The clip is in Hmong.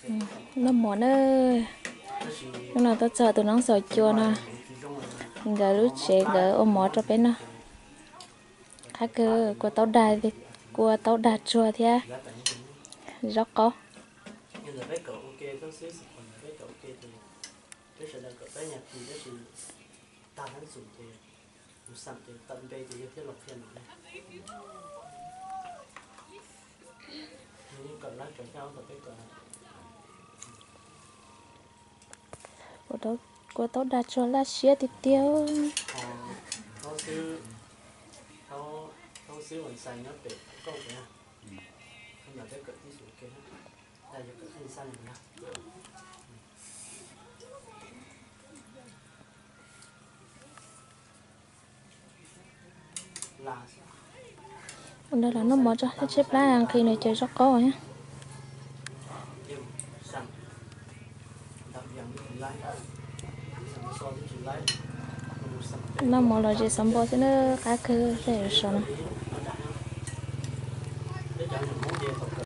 Noj mov na. Hnub no tuaj txog tus noob xaus cua no, nkawd lub tsev nkawd ua mov rau peb noj. Qab kawg, kua taub dag, kua taub dag tsuag thiab zaub qaub. Kua taub dag tsuag laj siab tiag tiag. Ua ntawd los noj mov tso, tshaib plab nqhis nws cov zaub qaub thiab. Noj mov los zes xav npo xwb na, qab kawg sab yuav sov no.